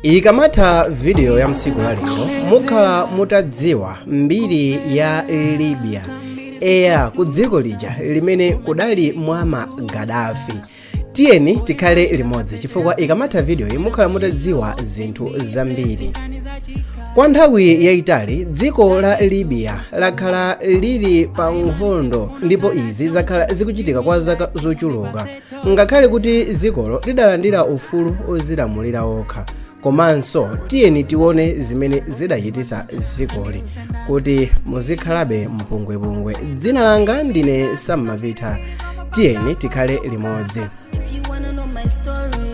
Ikamatha video ya msiku la lero, mukhala mutadziwa mbiri ya Libya, eya, ku dziko lija limene kudali Muammar Gaddafi. Tiyeni tikhale limodzi chifukwa ikamatha video iyi mukhala mutadziwa zinthu zambiri. Kwa nthawi yayitali dziko la Libya lakhala lili pa nkhondo, ndipo izi zakhala zikuchitika kwa zaka zochuluka, ngakhale kuti dzikolo lidalandira ufulu ozilamulira okha. Komanso tiyeni tione zimene zidachitisa dzikoli kuti muzikhalabe mpungwepungwe. Dzina langa ndine Sammapita, tiyeni tikhale limodzi. If you wanna know my story,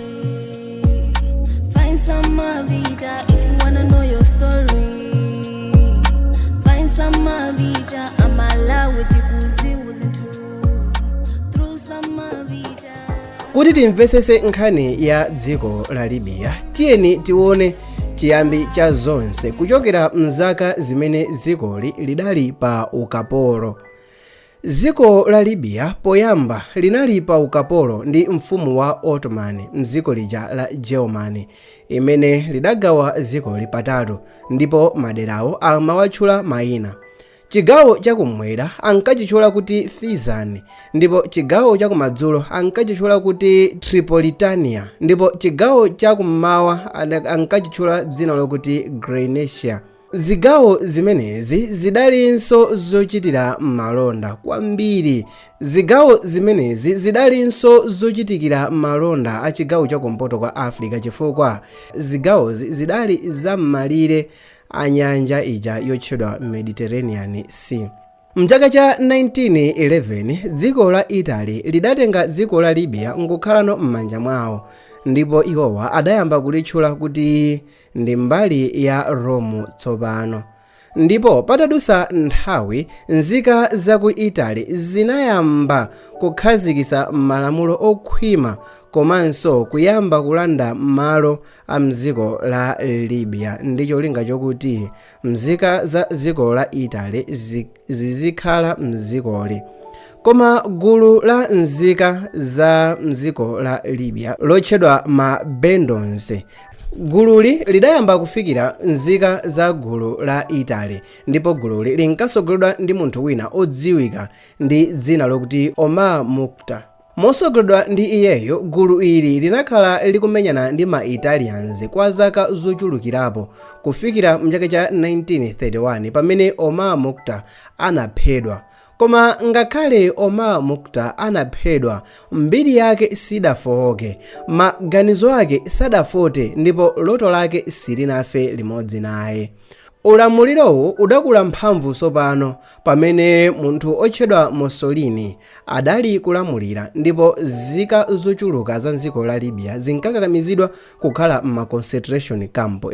find some Mavita. If you wanna know your story, find some Mavita. I'm allowed to through some Mavita. Kuti timvesese nkhani ya dziko la Libya, tiyeni tione chiyambi cha zonse kuchokera mzaka zimene dzikoli lidali pa ukapolo. Dziko la Libya poyamba linali pa ukapolo ndi mfumu wa Ottoman mdziko lija la Germany, imene lidagawa dzikoli patatu, ndipo maderawo amawatchula mayina. Chigawo chakumwera ankachitchula kuti Fezzan, ndipo chigawo chakumadzulo ankachitchula kuti Tripolitania, ndipo chigawo chakummawa ankachitchula dzina lokuti Cyrenaica. Zigawo zimenezi zidalinso zochitira malonda kwambiri. Zigawo zimenezi zidalinso zochitikira malonda a chigawo chakumpoto kwa Africa, chifukwa zigawozi zidali zam'malire a nyanja ija yotchedwa Mediterranean Sea. Mchaka cha 1911 dziko la Italy lidatenga dziko la Libya nkukhalano m'manja mwawo, ndipo iwowa adayamba kulitchula kuti ndi mbali ya Rome tsopano. Ndipo patadusa nthawi, nzika za ku Italy zinayamba kukhazikitsa malamulo okhwima komanso kuyamba kulanda malo a mdziko la Libya, ndi cholinga chokuti mzika za dziko la Italy zizikhala mdzikoli. Koma gulu la nzika za mdziko la Libya lotchedwa ma Bedouins, gululi lidayamba kufikira nzika za gulu la Italy, ndipo gululi linkasogoledwa ndi munthu wina odziwika ndi dzina lokuti Omar Mukhtar. Mosogoledwa ndi iyeyo, gulu ili linakhala likumenyana ndi ma Italians kwa zaka zochulukirapo, kufikira mchaka cha 1931 pamene Omar Mukhtar anaphedwa. Koma ngakhale Omar Mukhtar anaphedwa, mbiri yake sidafowoke, maganizo ake sadafote, ndipo loto lake silinafe limodzi naye. Ulamulirowu udakula mphamvu tsopano pamene munthu otchedwa Mussolini adali kulamulira, ndipo zika zochuluka za dziko la Libya zinkakakamizidwa kukhala m'ma concentration camp.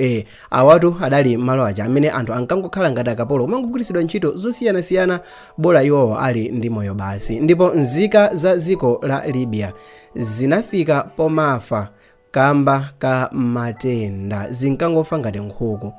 Awatu adali malo aja amene anthu ankangokhala ngati akapolo, kumangogwiritsidwa ntchito zosiyanasiyana, bola iwowo ali ndi moyo basi. Ndipo nzika za dziko la Libya zinafika pomafa kamba ka matenda, zinkangofa ngati nkhuku.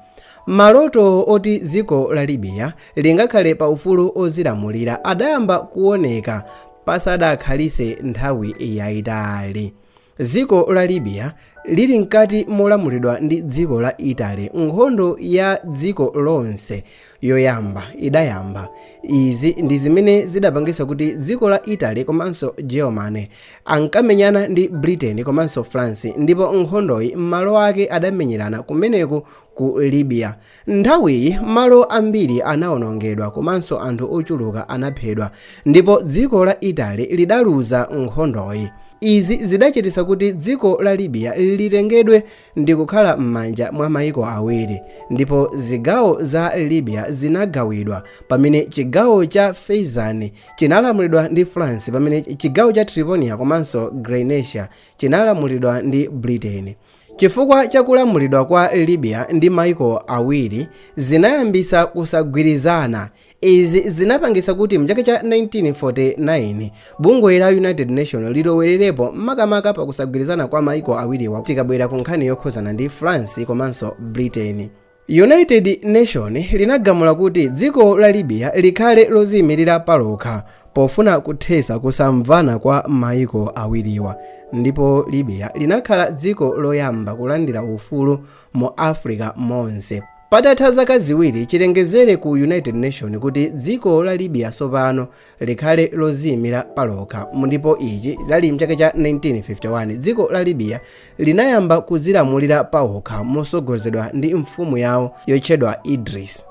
Maloto oti dziko la Libya lingakhale pa ufulu ozilamulira adayamba kuoneka pasadakhalise nthawi yayitali. Dziko la Libya lili mkati molamulidwa ndi dziko la Italy, nkhondo ya dziko lonse yoyamba idayamba. Izi ndi zimene zidapangisa kuti dziko la Italy komanso Germany ankamenyana ndi Britain komanso France, ndipo nkhondoyi malo ake adamenyerana kumeneku ku Libya. Nthawiyi malo ambiri anawonongedwa komanso anthu ochuluka anaphedwa, ndipo dziko la Italy lidaluza nkhondoyi. Izi zidachititsa kuti dziko la Libya litengedwe ndi kukhala m'manja mwa mayiko awiri, ndipo zigawo za Libya zinagawidwa, pamene chigawo cha Fezzan chinalamulidwa ndi France, pamene chigawo cha Tripolitania komanso Cyrenaica chinalamulidwa ndi Britain. Chifukwa cha kulamulidwa kwa Libya ndi mayiko awiri, zinayambisa kusagwirizana. Izi zinapangisa kuti mchaka cha 1949 bungwe la United Nations lilowererepo, makamaka pakusagwirizana kwa mayiko awiriwa tikabwera ku nkhani yokhuzana ndi France komanso Britain. United Nation linagamula kuti dziko la Libya likhale loziyimirira palokha. Pofuna kuthesa kusamvana kwa maiko awiriwa, ndipo Libya linakhala dziko loyamba kulandira ufulu mu Africa monse. Patatha zaka 2 chilengezere ku United Nation kuti dziko la Libya tsopano likhale loziyimira palokha, ndipo ichi lali mchaka cha 1951, dziko la Libya linayamba kuzilamulira pawokha mosogozedwa ndi mfumu yawo yotchedwa Idris.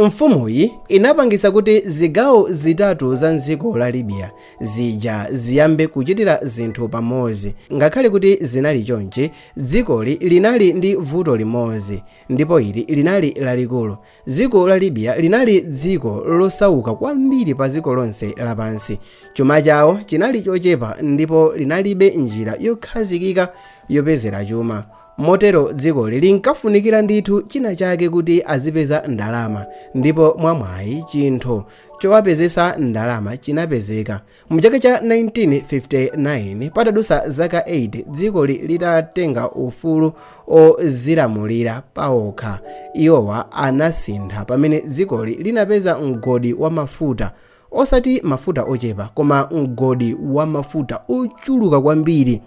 Mfumuyi inapangisa kuti zigawo zitatu za mdziko la Libya zija ziyambe kuchitira zinthu pamodzi. Ngakhale kuti zinali chonchi, dzikoli linali ndi vuto limodzi, ndipo ili linali lalikulu. Dziko la Libya linali dziko losauka kwambiri pa dziko lonse lapansi. Chuma chawo chinali chochepa ndipo linalibe njira yokhazikika yopezera chuma. Motero dzikoli linkafunikira ndithu china chake kuti azipeza ndalama, ndipo mwamwayi chinthu chowapezesa ndalama chinapezeka. Mu chaka cha 1959, patadusa zaka 8 dzikoli litatenga ufulu ozilamulira pawokha, iwowa anasintha pamene dzikoli linapeza mgodi wa mafuta, osati mafuta ochepa, koma mgodi wa mafuta ochuluka kwambiri.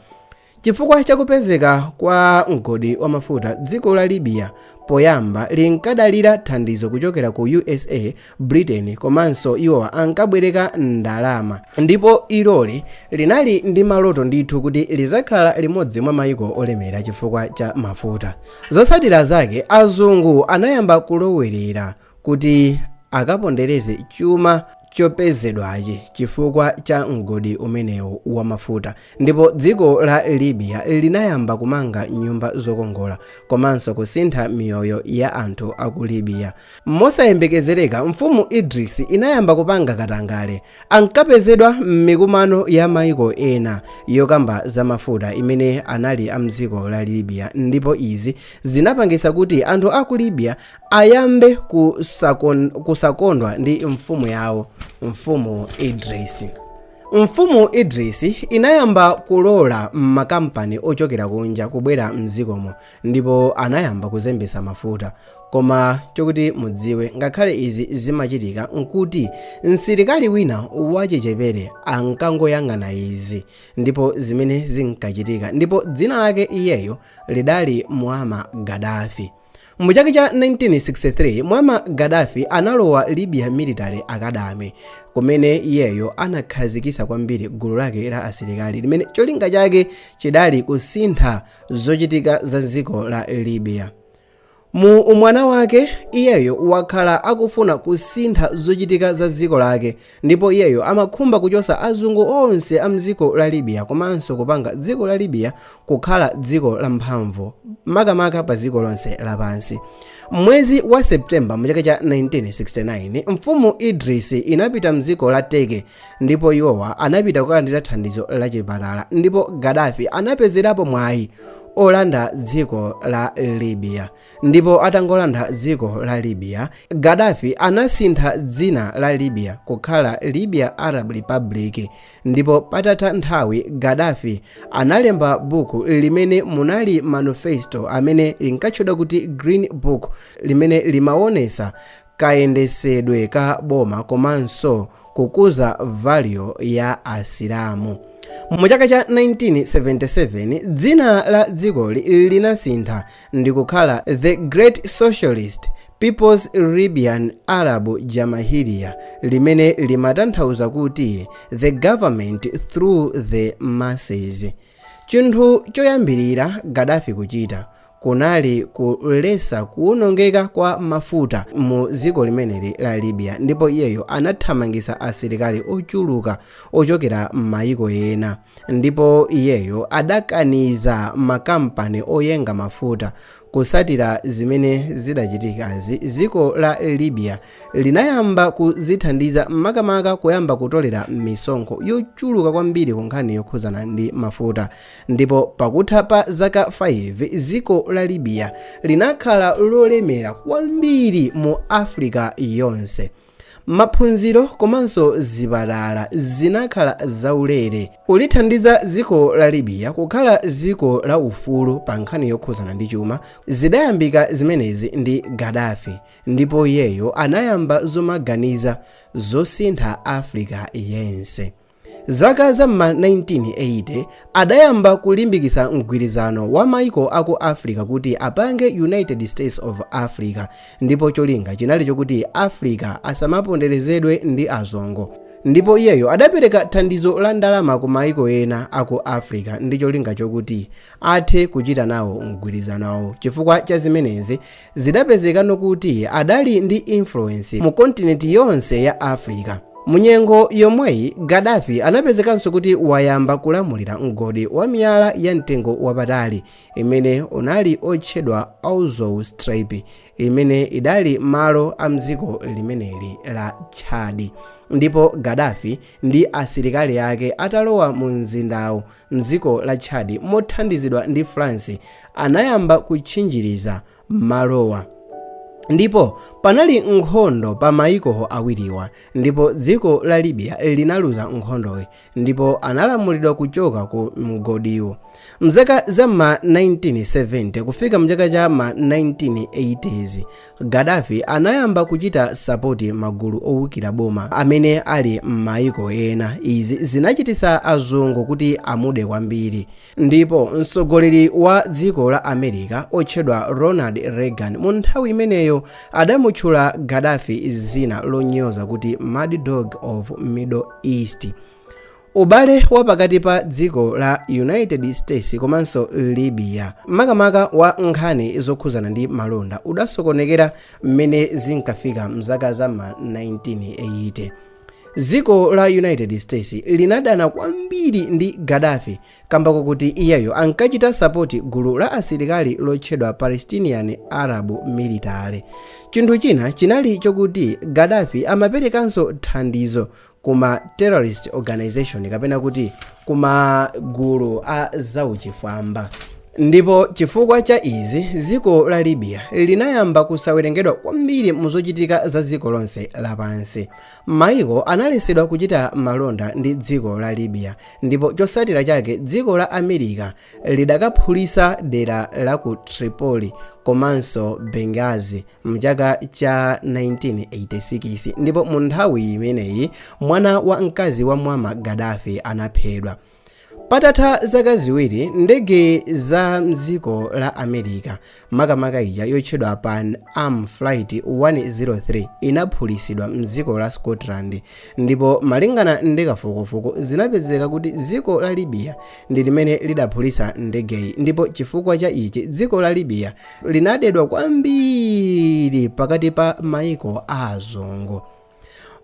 Chifukwa chakupezeka kwa mgodi wa mafuta, dziko la Libya poyamba linkadalira thandizo kuchokera ku USA, Britain, komanso iwowa ankabwereka ndalama, ndipo iloli linali ndi maloto ndithu kuti lizakhala limodzi mwa mayiko olemera chifukwa cha mafuta. Zotsatira zake, azungu anayamba kulowerera kuti akapondereze chuma chopezedwachi chifukwa cha mgodi umenewu wa mafuta, ndipo dziko la Libya linayamba kumanga nyumba zokongola komanso kusintha miyoyo ya anthu aku Libya. Mosayembekezereka, mfumu Idris inayamba kupanga katangale. Ankapezedwa m'mikumano ya maiko ena yokamba za mafuta imene anali a mdziko la Libya, ndipo izi zinapangisa kuti anthu aku Libya ayambe kusakondwa ndi mfumu yawo, mfumu Idris. Mfumu Idris inayamba kulola makampani ochokera kunja kubwera mdzikomo ndipo anayamba kuzembesa mafuta. Koma chokuti mudziwe, ngakhale izi zimachitika, nkuti msilikali wina wachichepere ankangoyang'ana izi ndipo zimene zinkachitika, ndipo dzina lake iyeyo lidali Muammar Gaddafi. Mu chaka cha 1963, Muammar Gaddafi analowa Libya Military Academy, kumene iyeyo anakhazikitsa kwambiri gulu lake la asilikali limene cholinga chake chidali kusintha zochitika za dziko la Libya. Mu umwana wake, iyeyo wakhala akufuna kusintha zochitika za dziko lake, ndipo iyeyo amakhumba kuchosa azungu onse a mdziko la Libya komanso kupanga dziko la Libya kukhala dziko lamphamvu makamaka pa dziko lonse lapansi. Mwezi wa Septemba mu chaka cha 1969, mfumu Idris inapita mdziko la Turkey, ndipo iwowa anapita kukalandira thandizo la chipatala, ndipo Gaddafi anapezerapo mwayi olanda dziko la Libya. Ndipo atangolanda dziko la Libya, Gaddafi anasintha dzina la Libya kukhala Libya Arab Republic. Ndipo patatha nthawi, Gaddafi analemba buku limene munali manifesto amene linkatchedwa kuti Green Book, limene limaonesa kayendesedwe ka boma komanso kukuza value ya Asilamu. Mu chaka cha 1977, dzina la dzikoli linasintha ndi kukhala The Great Socialist People's Libyan Arab Jamahiriya, limene limatanthauza kuti the government through the masses. Chinthu choyambirira Gaddafi kuchita kunali kulesa kuwonongeka kwa mafuta mu dziko limeneli la Libya, ndipo iyeyo anathamangisa asilikali ochuluka ochokera m'mayiko ena, ndipo iyeyo adakaniza makampani oyenga mafuta. Kusatira zimene zidachitikazi, dziko la Libya linayamba kuzithandiza, makamaka kuyamba kutolera misonkho yochuluka kwambiri ku nkhani yokhuzana ndi mafuta, ndipo pakutha pa zaka 5 dziko la Libya linakhala lolemera kwambiri mu Africa yonse. Maphunziro komanso zipatala zinakhala zaulere, kulithandiza dziko la Libya kukhala dziko la ufulu pa nkhani yokhuzana ndi chuma. Zidayambika zimenezi ndi Gaddafi, ndipo iyeyo anayamba zomaganiza zosintha Africa yense. Zaka za ma 1980 adayamba kulimbikitsa mgwirizano wa maiko aku Africa kuti apange United States of Africa, ndipo cholinga chinali chokuti Africa asamaponderezedwe ndi azungu. Ndipo iyeyo adapereka thandizo la ndalama ku maiko ena aku Africa ndi cholinga chokuti athe kuchita nawo mgwirizanowo. Chifukwa cha zimenezi, zidapezekano kuti adali ndi influence mu kontinenti yonse ya Africa. Munyengo yomweyi, Gaddafi anapezekanso kuti wayamba kulamulira mgodi wa miyala ya mtengo wapatali imene unali otchedwa Aouzou Strip, imene idali malo a mdziko limeneli la Chad. Ndipo Gaddafi ndi asilikali ake atalowa mu mzindawu mdziko la Chad mothandizidwa ndi France, anayamba kutchinjiriza malowa, ndipo panali nkhondo pa maiko awiriwa, ndipo dziko la Libya linaluza nkhondoyi ndipo analamulidwa kuchoka ku mgodiwo. Mzaka za ma 1970 kufika mchaka cha ma 1980s, Gaddafi anayamba kuchita support magulu owukira boma amene ali m'maiko ena. Izi zinachititsa azungu kuti amude kwambiri, ndipo mtsogoleri wa dziko la America otchedwa Ronald Reagan mu nthawi imeneyo adamutchula Gaddafi zina lonyoza kuti "Mad Dog of Middle East". Ubale wa pakati pa dziko la United States komanso Libya, makamaka wa nkhani zokhuzana ndi malonda, udasokonekera mmene zinkafika mzaka za ma 1980. Dziko la United States linadana kwambiri ndi Gaddafi kamba kokuti iyeyo ankachita support gulu la asilikali lotchedwa Palestinian Arab Military. Chinthu china chinali chokuti Gaddafi amaperekanso thandizo kuma terrorist organization, kapena kuti kumagulu a zauchifwamba. Ndipo chifukwa cha izi, dziko la Libya linayamba kusawerengedwa kwambiri muzochitika za dziko lonse lapansi. Maiko analesedwa kuchita malonda ndi dziko la Libya, ndipo chotsatira chake dziko la America lidakaphulitsa dera la ku Tripoli komanso Benghazi mchaka cha 1986, ndipo mu nthawi imeneyi mwana wa mkazi wa Muammar Gaddafi anaphedwa. Patatha zaka 2, ndege za mdziko la America, makamaka ija yotchedwa Pan Am Flight 103, inaphulitsidwa mdziko la Scotland, ndipo malingana ndi kafukufuku zinapezeka kuti dziko la Libya ndi limene lidaphulitsa ndegeyi. Ndipo chifukwa cha ichi, dziko la Libya linadedwa kwambiri pakati pa maiko a azungu.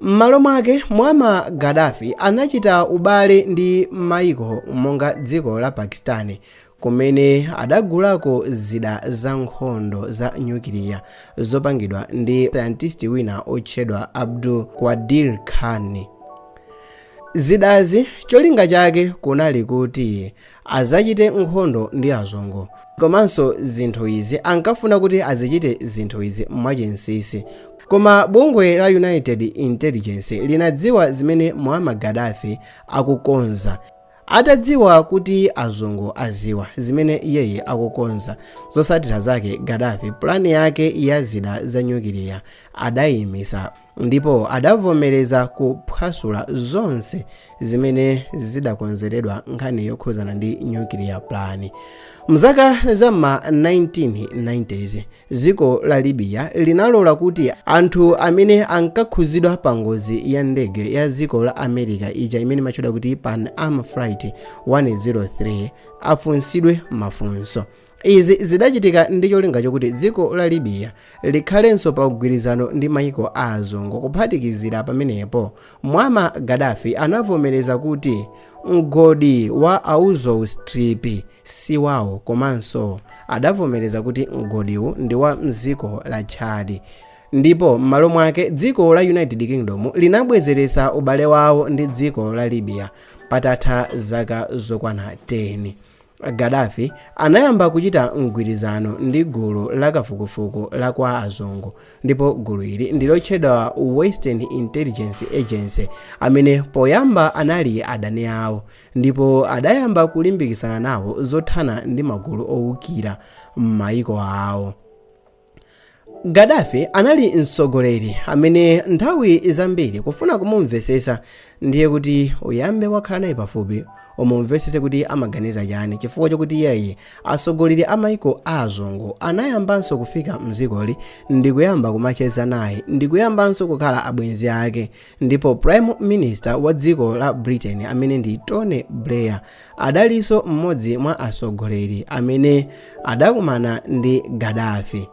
M'malo mwake, Muammar Gaddafi anachita ubale ndi maiko monga dziko la Pakistan, kumene adagulako zida za nkhondo za nyukiliya zopangidwa ndi scientist wina otchedwa Abdul Qadir Khan. Zidazi cholinga chake kunali kuti azachite nkhondo ndi azungu, komanso zinthu izi ankafuna kuti azichite zinthu izi mwachinsinsi. Koma bungwe la United Intelligence linadziwa zimene Muammar Gaddafi akukonza. Atadziwa kuti azungu aziwa zimene iyeyi akukonza, zotsatira zake Gaddafi pulani yake ya zida za nyukiliya adayimisa, ndipo adavomereza kuphwasula zonse zimene zidakonzeredwa nkhani yokhuzana ndi nuclear plan. Mzaka za ma 1990s, dziko la Libya linalola kuti anthu amene ankakhuzidwa pa ngozi ya ndege ya dziko la America ija imene imatchedwa kuti Pan Am Flight 103 afunsidwe mafunso. Izi zidachitika ndi cholinga chokuti dziko la Libya likhalenso pa mgwirizano ndi maiko a azungu. Kuphatikizira pamenepo, Muammar Gaddafi anavomereza kuti mgodi wa Aouzou Strip si wawo, komanso adavomereza kuti mgodiwu ndi wa mdziko la Chad. Ndipo m'malo mwake dziko la United Kingdom linabwezeretsa ubale wawo ndi dziko la Libya patatha zaka zokwana 10. Gaddafi anayamba kuchita mgwirizano ndi gulu la kafukufuku la kwa azungu, ndipo gulu ili ndi lotchedwa Western Intelligence Agency, amene poyamba anali adani awo, ndipo adayamba kulimbikitsana nawo zothana ndi magulu owukira m'mayiko awo. Gaddafi anali mtsogoleri amene nthawi zambiri kufuna kumumvesesa ndiye kuti uyambe wakhala naye pafupi umumvesese kuti amaganiza chani, chifukwa chokuti iyeyi atsogoleri a maiko a azungu anayambanso kufika mdzikoli ndikuyamba kumacheza naye ndikuyambanso kukhala abwenzi ake. Ndipo Prime Minister wa dziko la Britain amene ndi Tony Blair adalinso mmodzi mwa atsogoleri amene adakumana ndi Gaddafi.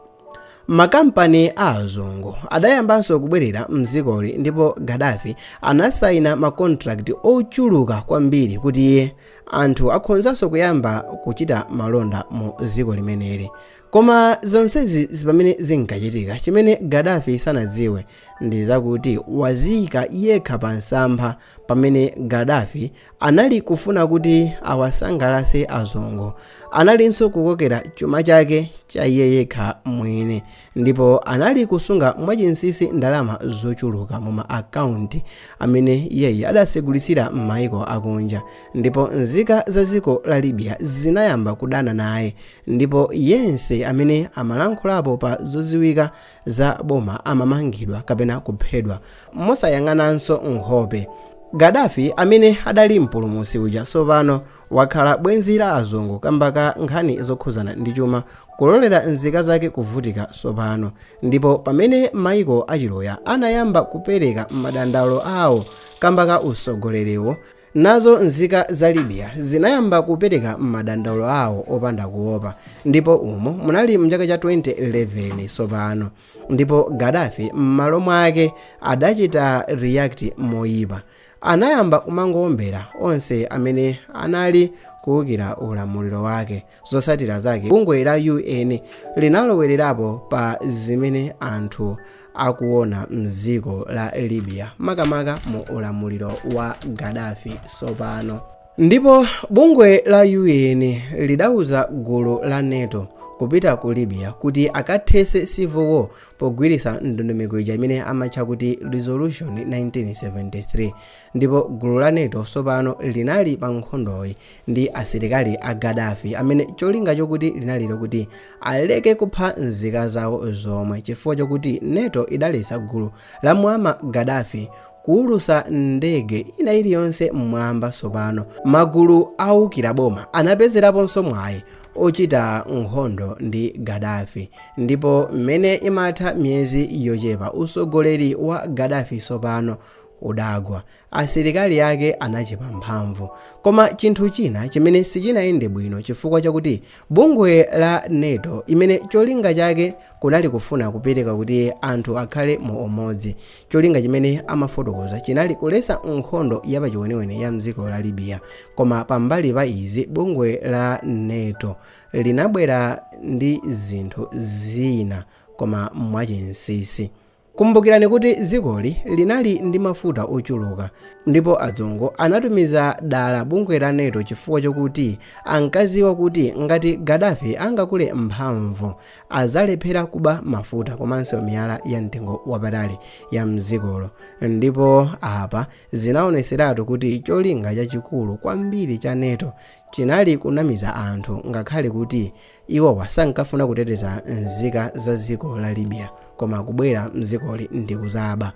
Makampani a azungu adayambanso kubwerera mdzikoli, ndipo Gaddafi anasayina makontrakti ochuluka kwambiri kuti anthu akhonzanso kuyamba kuchita malonda mu dziko limeneli. Koma zonsezi pamene zinkachitika, chimene Gaddafi sanadziwe ndi zakuti waziyika yekha pa msampha. Pamene Gaddafi anali kufuna kuti awasangalase azungu, analinso kukokera chuma chake cha iye yekha mwini, ndipo anali kusunga mwachinsinsi ndalama zochuluka mu ma akaunti amene iyeyi adasegulitsira m'mayiko akunja. Ndipo nzika za dziko la Libya zinayamba kudana naye, ndipo yense amene amalankhulapo pa zoziwika za boma amamangidwa kapena kuphedwa mosayang'ananso nkhope. Gaddafi amene adali mpulumutsi uja tsopano wakhala bwenzi la azungu kamba ka nkhani zokhuzana ndi chuma, kulolera nzika zake kuvutika tsopano. Ndipo pamene maiko achiloya anayamba kupereka madandaulo awo kamba ka usogoleriwo, nazo nzika za Libya zinayamba kupereka madandaulo awo opanda kuopa, ndipo umo munali mchaka cha 2011 tsopano. Ndipo Gaddafi m'malo mwake adachita react moyipa, anayamba kumangowombera onse amene anali kuwukira ulamuliro wake. Zotsatira zake, bungwe la UN linalowererapo pa zimene anthu akuona mdziko la Libya, makamaka mu ulamuliro wa Gaddafi tsopano. Ndipo bungwe la UN lidauza gulu la NATO kupita ku Libya kuti akathetse civil war pogwiritsa ndondomeko ija imene amatcha kuti Resolution 1973. Ndipo gulu la NATO tsopano linali pa nkhondoyi ndi asilikali a Gaddafi, amene cholinga chokuti linali lokuti aleke kupha nzika zawo zomwe, chifukwa chokuti NATO idaletsa gulu la Muammar Gaddafi kuwulutsa ndege ina iliyonse mmwamba. Tsopano magulu awukira boma anapezeraponso mwayi ochita nkhondo ndi Gaddafi, ndipo mmene imatha miyezi yochepa usogoleri wa Gaddafi tsopano udagwa, asilikali ake anachepa mphamvu. Koma chinthu china chimene sichinayende bwino, chifukwa chakuti bungwe la NATO imene cholinga chake kunali kufuna kupereka kuti anthu akhale mu umodzi, cholinga chimene amafotokoza chinali kuletsa nkhondo yapachiweniweni ya mdziko la Libya. Koma pambali pa izi, bungwe la NATO linabwera ndi zinthu zina koma mwachinsinsi. Kumbukirani kuti dzikoli linali ndi mafuta ochuluka, ndipo azungu anatumiza dala bungwe la NATO chifukwa chokuti ankaziwa kuti ngati Gaddafi angakule mphamvu azalephera kuba mafuta komanso miyala ya mtengo wapatali ya mdzikolo. Ndipo apa zinaoneseratu kuti cholinga chachikulu kwambiri cha NATO chinali kunamiza anthu, ngakhale kuti iwowa sankafuna kuteteza nzika za dziko la Libya, koma kubwera mdzikoli ndi kuzaba.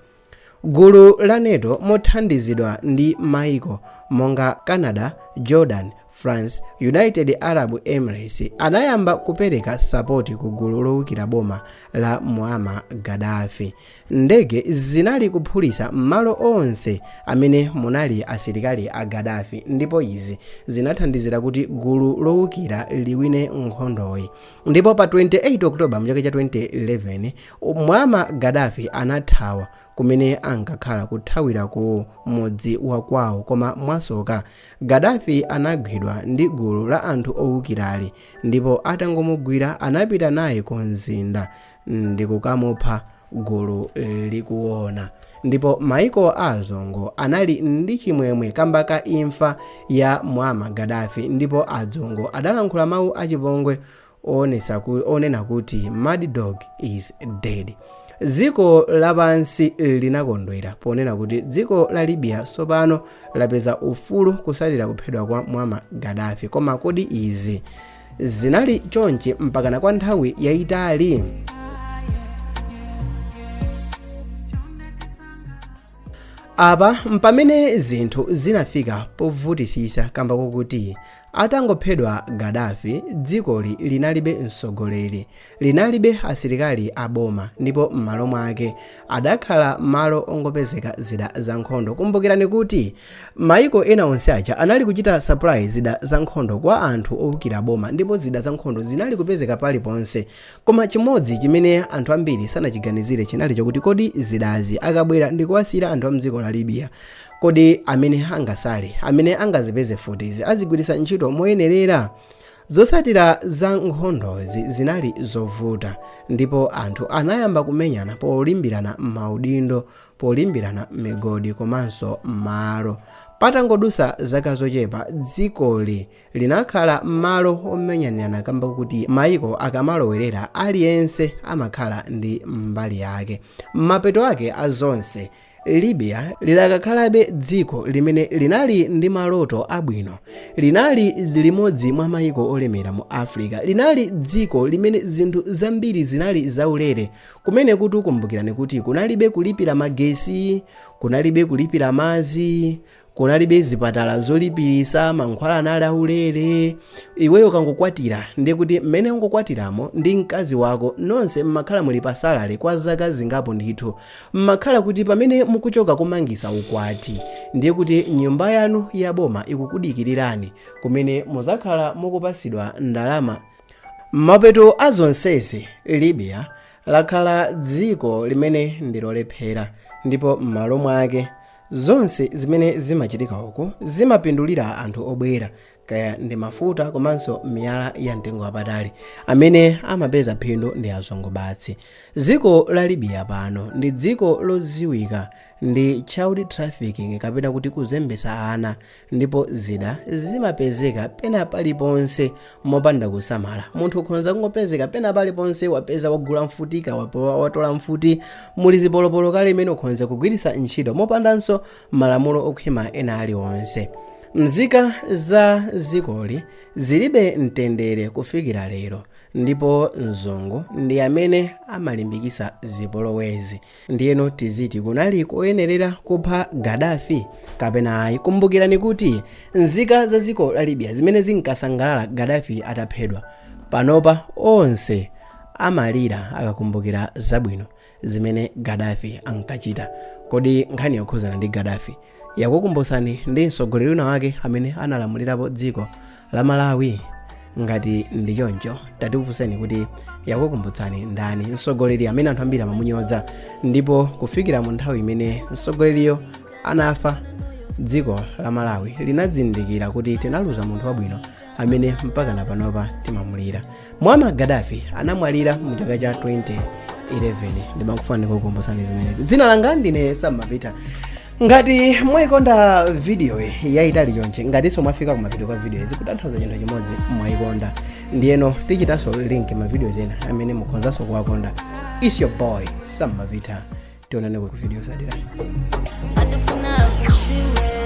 Gulu la NATO mothandizidwa ndi maiko monga Canada, Jordan, France, United Arab Emirates anayamba kupereka support ku gulu lowukira boma la Muammar Gaddafi. Ndege zinali kuphulitsa malo onse amene munali asilikali a Gaddafi, ndipo izi zinathandizira kuti gulu lowukira liwine nkhondoyi. Ndipo pa 28 Oktoba mchaka cha 2011 Muammar Gaddafi anathawa kumene ankakhala kuthawira ku mudzi wa kwawo. Koma mwasoka Gaddafi anagwidwa ndi gulu la anthu owukirali, ndipo atangomugwira anapita naye ku mzinda ndikukamupha. Gulu likuona, ndipo maiko a azungu anali ndi chimwemwe kamba ka imfa ya Muammar Gaddafi, ndipo azungu adalankhula mawu achipongwe onena kuti "Mad dog is dead". Dziko lapansi linakondwera ponena kuti dziko la Libya tsopano lapeza ufulu kusalira kuphedwa kwa Muammar Gaddafi. Koma kodi izi zinali chonchi mpakana kwa nthawi yayitali? Apa mpamene zinthu zinafika povutisisa, kamba kokuti atangophedwa Gaddafi, dzikoli linalibe mtsogoleri, linalibe asilikali a boma, ndipo m'malo mwake adakhala malo ongopezeka zida za nkhondo. Kumbukirani kuti maiko ena onse aja anali kuchita supply zida za nkhondo kwa anthu owukira boma, ndipo zida za nkhondo zinali kupezeka paliponse. Koma chimodzi chimene anthu ambiri sanachiganizire chinali chokuti, kodi zidazi akabwera ndi kuwasiyira anthu a mdziko la Libya, kodi amene angasale, amene angazipeze mfutizi, azigwiritsa ntchito moyenerera? Zotsatira za nkhondozi zinali zovuta, ndipo anthu anayamba kumenyana polimbirana maudindo, polimbirana migodi komanso malo. Patangodusa zaka zochepa, dzikoli linakhala malo omenyanirana, kamba kuti maiko akamalowerera, aliyense amakhala ndi mbali yake. Mapeto ake a zonse, Libya lidakakhalabe dziko limene linali ndi maloto abwino, linali limodzi mwa maiko olemera mu Africa, linali dziko limene zinthu zambiri zinali zaulere kumene kuti, kumbukirani kuti kunalibe kulipira magesi, kunalibe kulipira madzi, kunalibe zipatala zolipirisa, mankhwala anali aulere. Iweyo ukangokwatira, ndiye kuti mmene ungokwatiramo ndi mkazi wako, nonse mmakhala muli pa salary kwa zaka zingapo ndithu. Mmakhala kuti pamene mukuchoka kumangisa ukwati, ndiye kuti nyumba yanu ya boma ikukudikirirani, kumene muzakhala mukupasidwa ndalama. Mapeto a zonsezi, Libya lakhala dziko limene ndilolephera, ndipo m'malo mwake zonse zimene zimachitika uku zimapindulira anthu obwera, kaya ndi mafuta komanso miyala ya mtengo wapatali. Amene amapeza phindu ndi azungu basi. Dziko la Libya pano ndi dziko lodziwika ndi child trafficking, kapena kuti kuzembesa ana, ndipo zida zimapezeka pena paliponse mopanda kusamala. Munthu ukhonza kungopezeka pena paliponse, wapeza, wagula mfuti, watola mfuti, muli zipolopolo kale imene ukhonza kugwiritsa ntchito mopandanso malamulo okhwima ena aliwonse. Mzika za dzikoli zilibe mtendere kufikira lero, ndipo mzungu ndi amene amalimbikisa zipolowezi. Ndiyeno tiziti kunali koyenerera kupha Gaddafi kapena ayi? Kumbukirani kuti nzika za dziko la Libya zimene zinkasangalala Gaddafi ataphedwa, panopa onse amalira akakumbukira zabwino zimene Gaddafi ankachita. Kodi nkhani yokhuzana ndi Gaddafi yakukumbusani ndi mtsogoleri wina wake amene analamulirapo dziko la Malawi? Ngati ndi choncho, tatifunseni kuti yakukumbutsani ndani, mtsogoleri amene anthu ambiri amamunyoza, ndipo kufikira mu nthawi imene mtsogoleriyo anafa, dziko la Malawi linazindikira kuti tinaluza munthu wabwino amene mpaka na panopa timamulira. Muammar Gaddafi anamwalira mu chaka cha 2011. Ndimakufuna ndikukumbutsani zimenezi. Dzina langa ndine Sammapita. Ngati mwayikonda video yayitali chonchi, ngatinso mwafika kumapeto kwa video izi, kutanthauza chinthu chimodzi, mwayikonda. Ndiyeno tichitanso link ma videos ena amene mukhonzanso kuwakonda. It's your boy Sammapita. Tionane ku video yotsatira. Atifuna kuziwe.